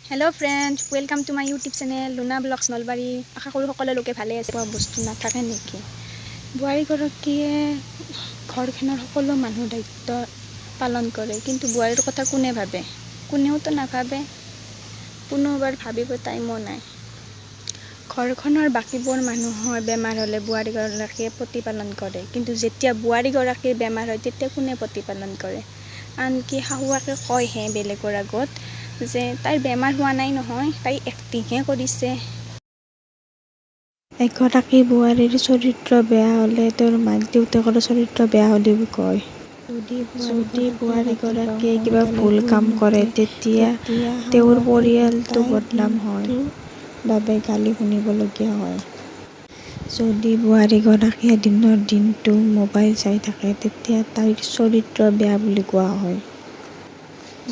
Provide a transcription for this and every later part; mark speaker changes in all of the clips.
Speaker 1: Hello friends, welcome to my YouTube channel Luna blogs Nalbari. আশা কৰোঁ সকলো লোকে ভালে আছে। পোৱা বস্তু নাথাকে নেকি? বোৱাৰীগৰাকীয়ে ঘৰখনৰ সকলো মানুহৰ দায়িত্ব পালন কৰে, কিন্তু বোৱাৰীৰ কথা কোনে ভাবে? কোনেওতো নাভাবে। কোনোবাৰ ভাবিব টাইমো নাই। ঘৰখনৰ বাকীবোৰ মানুহৰ বেমাৰ হ'লে বোৱাৰীগৰাকীয়ে প্ৰতিপালন কৰে, কিন্তু যেতিয়া বোৱাৰীগৰাকীৰ বেমাৰ হয়, তেতিয়া কোনে প্ৰতিপালন কৰে? আনকি শাহুৱেকে কয়হে বেলেগৰ আগত যে তাইৰ বেমাৰ হোৱা নাই নহয়, তাই এক্টিংহে কৰিছে।
Speaker 2: এগৰাকী বোৱাৰীৰ চৰিত্ৰ বেয়া হ'লে তেওঁৰ মাক দেউতাকৰো চৰিত্ৰ বেয়া বুলি কয়। যদি বোৱাৰীগৰাকীয়ে কিবা ভুল কাম কৰে, তেতিয়া তেওঁৰ পৰিয়ালটো বদনাম হয় বাবে গালি শুনিবলগীয়া হয়। যদি বোৱাৰীগৰাকীয়ে দিনৰ দিনটো মোবাইল চাই থাকে, তেতিয়া তাইৰ চৰিত্ৰ বেয়া বুলি কোৱা হয়।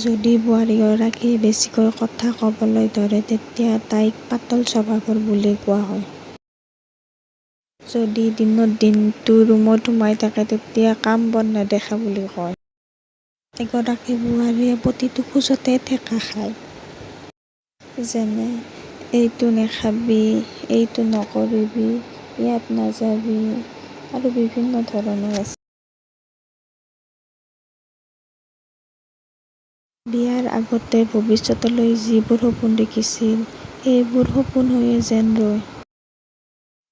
Speaker 2: যদি বোৱাৰীগৰাকীয়ে বেছিকৈ কথা ক'বলৈ ধৰে, তেতিয়া তাইক পাতল স্বভাৱৰ বুলি কোৱা হয়। যদি দিনৰ দিনটো ৰুমত সোমাই থাকে, তেতিয়া কাম বন নেদেখা বুলি কয়। এগৰাকী বোৱাৰীয়ে প্ৰতিটো খোজতে ঠেকা খায়। যেনে এইটো নেখাবি, এইটো নকৰিবি, ইয়াত নাযাবি আৰু বিভিন্ন ধৰণৰ আছে। বিয়াৰ আগতে ভৱিষ্যতলৈ যিবোৰ সপোন দেখিছিল, সেইবোৰ সপোন হৈয়ে যেন ৰয়।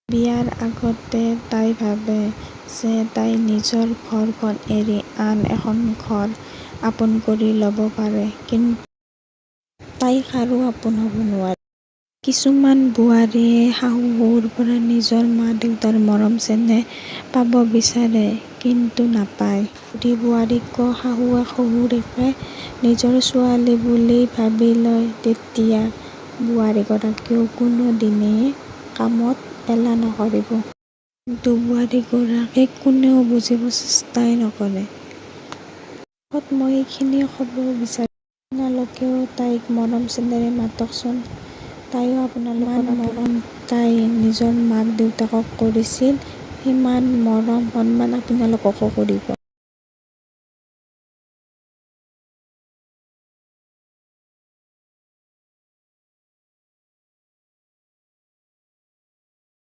Speaker 2: বিয়াৰ আগতে তাই ভাবে যে তাই নিজৰ ঘৰখন এৰি আন এখন ঘৰ আপোন কৰি ল'ব পাৰে, কিন্তু তাই কাৰো আপোন হ'ব নোৱাৰে। কিছুমান বোৱাৰীয়ে শাহু শহুৰৰ পৰা নিজৰ মা দেউতাৰ মৰম চেনেহ পাব বিচাৰে, কিন্তু নাপায়। যদি বোৱাৰীকো শাহুৱেক শহুৰেকে নিজৰ ছোৱালী বুলি ভাবি লয়, তেতিয়া বোৱাৰীগৰাকীয়েও কোনো দিনেই কামত এলাহ নকৰিব। কিন্তু বোৱাৰীগৰাকীক কোনেও বুজিব চেষ্টাই নকৰে। শেষত মই এইখিনিয়ে ক'ব বিচাৰিম, আপোনালোকেও তাইক মৰম চেনেহেৰে মাতকচোন। তাইও আপোনালোকৰ যিমান মৰম তাই নিজৰ মাক দেউতাকক কৰিছিল, সিমান মৰম সন্মান আপোনালোককো কৰিব।